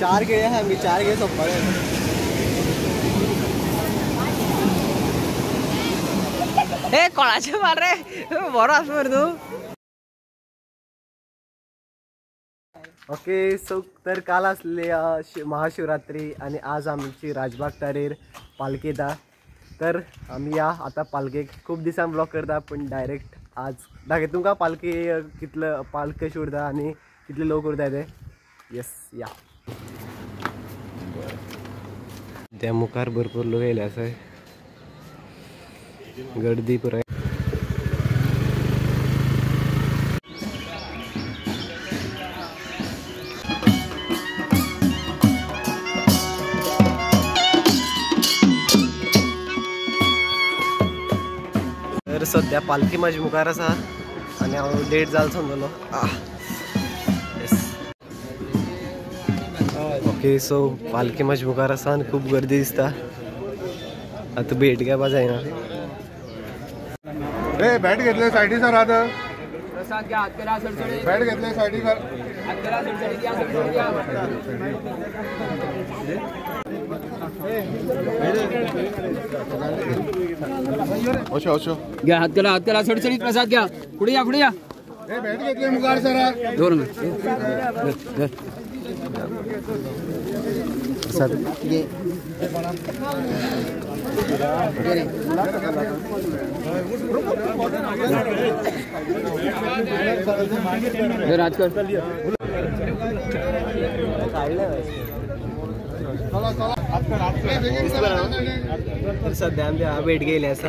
चार केळी आहा आमी, चार केळी सोंपपाक. ए कोणाचे मार रे, बरो आसा मरे तूं. ओके सो तर काल असले महाशिवरात्री आणि आज आमची राजबाग तारीर पालखी येता. तर आमी या आता पालखेक खूप दिसान ब्लॉग करता पण डायरेक्ट आज दाखयता तुमकां पालखी कितलं पालखी कशी उरता आणि कितले लोक उरता ते. येस या त्या मुखार भरपूर लोक येयले आसा, गर्दी पुराय. तर सध्या पालखी माझ्या मुखार आसा आनी हांव लेट जाल समजलो. येस ओके सो पालखी माझ्या मुखार आसा आनी खूब गर्दी दिसता. आतां भेट घेवपा जायना. बॅट घेतले सायडी सर, आता बॅट घेतले सायडी सर. ओशो ओशो घ्या, हात करा, हात करा, सडसडीत प्रसाद घ्या. पुढे या, पुढे या. बॅट घेतले मुखार सर. दोन प्रसाद राजकर तर सध्या आमच्या भेट गेली आसा,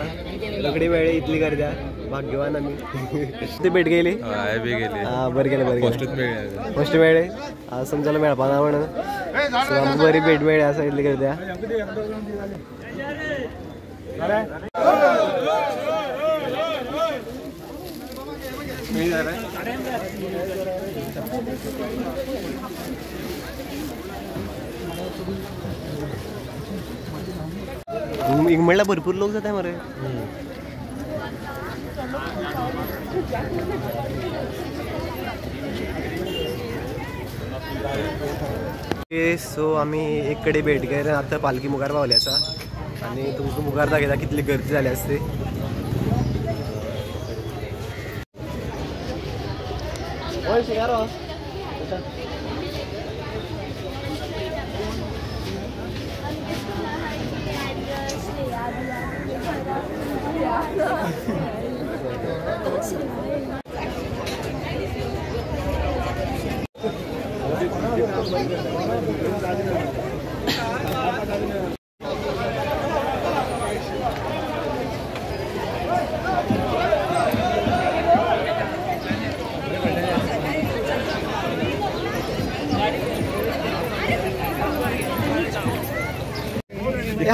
रोखडी मेळ्ळी इतली गर्दी, भाग्यवान आमी. ती भेट गेली, हा बरें केलें, बरें केलें, फर्स्ट मेळ्ळे समजलो मेळपा ना म्हणून आमकां बरी भेट मेळ्ळी आसा इतली गर्दी. म्हणल्यार भरपूर लोक जाता मरे. सो आमी एक कडेन भेट घेवन आतां पालखी मुखार पावले आसा आनी तुमकां मुखार दाखयता कितली गर्दी जाली आसा ती.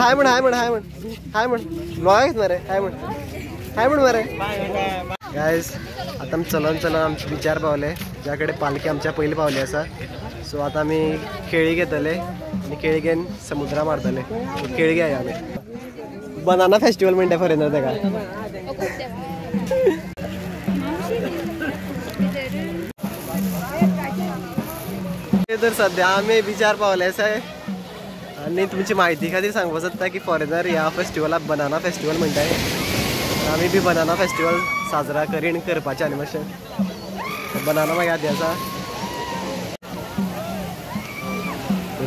हाय म्हण, हाय म्हण, हाय म्हण, हाय म्हण, ब्लॉग घेतणार रे, हाय म्हण, हाय म्हण मरे. गायज आतां आमी चलून चलून आमचे बिचार पावले, ज्या कडेन पालखी आमच्या पयलीं पावली आसा. सो आतां आमी केळी घेतले आनी केळी घेवन समुद्रा मारतले. केळी घेया आमी. बनाना फेस्टिवल म्हणटा फॉरेनर तेका. तर सध्या आमी बिचार पावले आसा आनी तुमची म्हायती खातीर सांगपाक सोदता की फॉरेनर ह्या फेस्टिवलाक बनाना फेस्टिवल म्हणटाय. आमी बी बनाना फेस्टिवल साजरा करीन करपाचें आनी मातशें बनाना मागीर आदी आसा.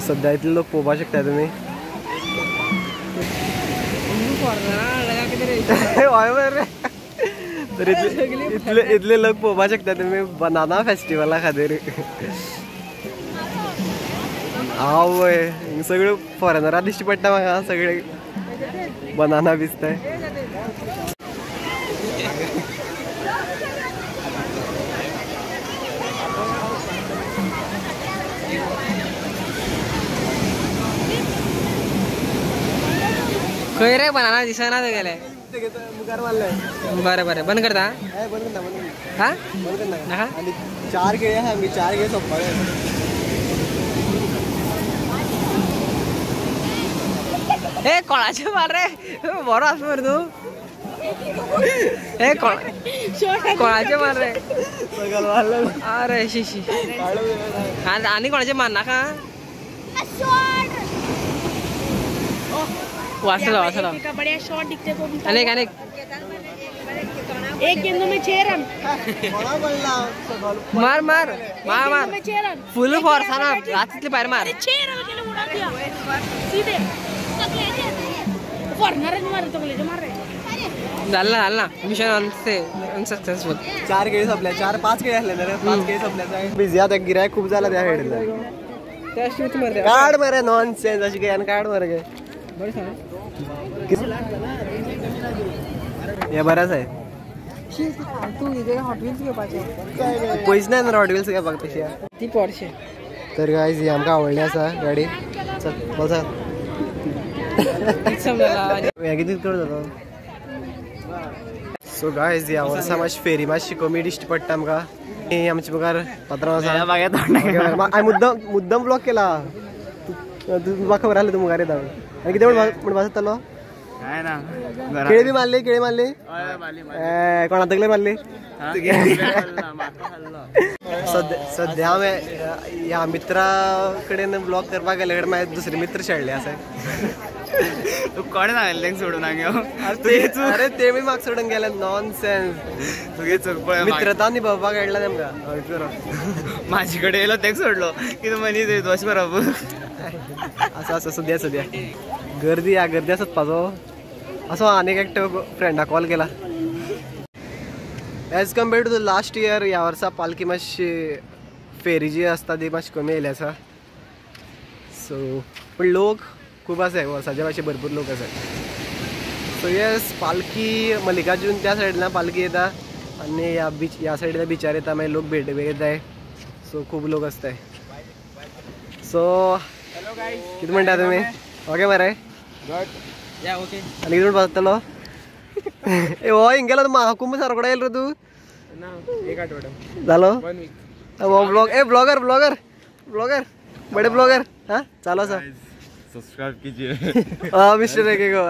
सद्या इतले लोक पळोवपाक शकता तुमी. हय मरे, तर इतले इतले लोक पळोवपाक शकता तुमी बनाना फेस्टिवला खातीर. आवय सगळे फॉरेनरा दिश्टी पडटा म्हाका, सगळे बनाना दिसताय. खंय रे बनाना दिसना ते गेले मुखार मारले. बरें बरें बंद करता. बंद करना, बंद हा बंद करना. आनी चार केळी आहा आमी, चार केळी सोंपपाक. ए कोणाचे मार रे, बरो आसा मरे तूं. ए कोणाचे मार रे, अरे शी शी, आनी कोणाचे मार नाका. वाचला वाचला बढ़िया शॉट दिखते तो अनेक अनेक एक गेंदों में 6 रन। मार मार मार मार फुल फोर्स ना रात्रीतली बाहेर मार। 6 रन के लिए उड़ा दिया सीधे फॉरनर मारे तो ले मार रहे झालं झालं ना मिशन अनसक्सेसफुल। 4 खेळी संपल्या, 4-5 खेळी असले ना रे, 5 खेळी संपल्या। बिझी आता गिराय खूप झाला त्या हेडला काढ मरे नॉनसेन्स अशी काय काढ मरे काय हे बराच आहे। पैसे नाही ना हॉट व्हील्स घेवपाक तशी ती पॉर्शे। तर गायज ही आमकां आवडली आसा गाडी। चल वचा हें कितें चड जाता। सो गायज ह्या वर्सा मातशी फेरी मातशी कमी दिश्टी पडटा आमकां। ही आमचे मुखार पात्रांव आसा। हांवें मुद्दम मुद्दम ब्लॉक केला, तुका खबर आसलें तूं मुखार येता आनी कितें म्हणपा सोदतालो? केळी बी मारली, केळी मारली कोणा तकले मारली। सद्या हांवें ह्या मित्रा कडेन ब्लॉग करपाक गेले कडेन मागीर दुसरे मित्र शेळ्ळे आसा। तू कोणें सांगिल्लें सोडून अरे ते बी म्हाका सोडून गेले नॉनसेन्स। तुगे चूक पळय मित्रता निभावपाक कळटा तेमकां। म्हाजे कडेन येयलो तेका सोडलो कितें मनीस अशें करप आसा आसा। सद्या सद्या गर्दी ह्या गर्दी सोदपाचो असो आनीक एकटो फ्रेंडाक कॉल केला। As compared to last year ह्या वर्सा पालखी मातशी फेरी जी आसता ती मातशी कमी येयली आसा। सो पूण लोक खूब आसाय वर्साचे मातशे भरपूर लोक आसाय। सो येस पालखी मल्लिकार्जून त्या सायडीन पालखी येता आनी ह्या बीच ह्या सायडीन बिचार येता, मागीर लोक भेट येताय। सो खूब लोक आसताय। सो कितें म्हणटा तुमी? ओके मरे आनी कितें म्हणपा सोदतालो? ए हो हिंग गेलो महाकुंभ सारको येयलो रे तूं? जालो हो ब्लॉग। ए ब्लॉगर ब्लॉगर ब्लॉगर बडे ब्लॉगर। हाँ चालू आसा। सब्सक्राइब कीजिए मिस्टर एक को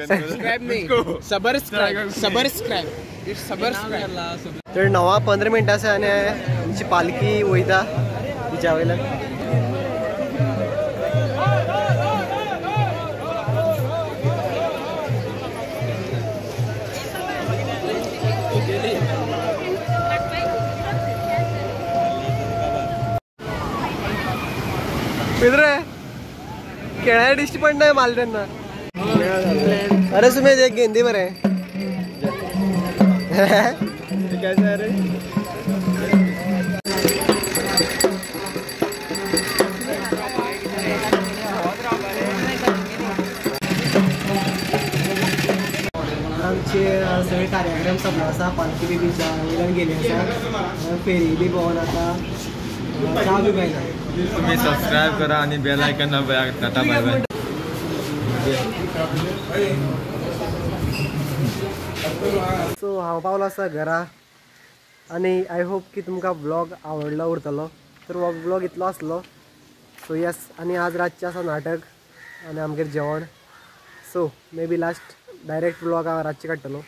सब्सक्राइब नहीं सबस्क्राइब सबस्क्राइब it's subscribe. तर 9:15 मिनटां आसा आनी आमची पालखी वयता बिचा वयल्यान। किधर है खेळाय दिश्टी पडना माल तेन्ना। अरे सुमेध एक गेंदी मरे कैसे अरे आमचे सगळे कार्यक्रम सोंपलो आसा। पालखी बी बिचा वयल्यान गेली आसा, फेरी बी भोंवन आतां च्या बी मेळटा। तुम्ही सबस्क्राइब करा आणि बेल आयकॉन दाबा। Tata bye bye. सो हांव पावलो आसा घरा आनी I hope की तुमकां ब्लॉग आवडलो उरतलो। तर हो ब्लॉग इतलो आसलो। सो येस आनी आज रातचें आसा नाटक आनी आमगेर जेवण। So maybe last direct blog हांव रातचें काडटलो।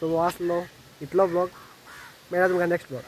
सो हो आसलो इतलो ब्लॉग, मेळ्ळा तुमकां नेक्स्ट ब्लॉग।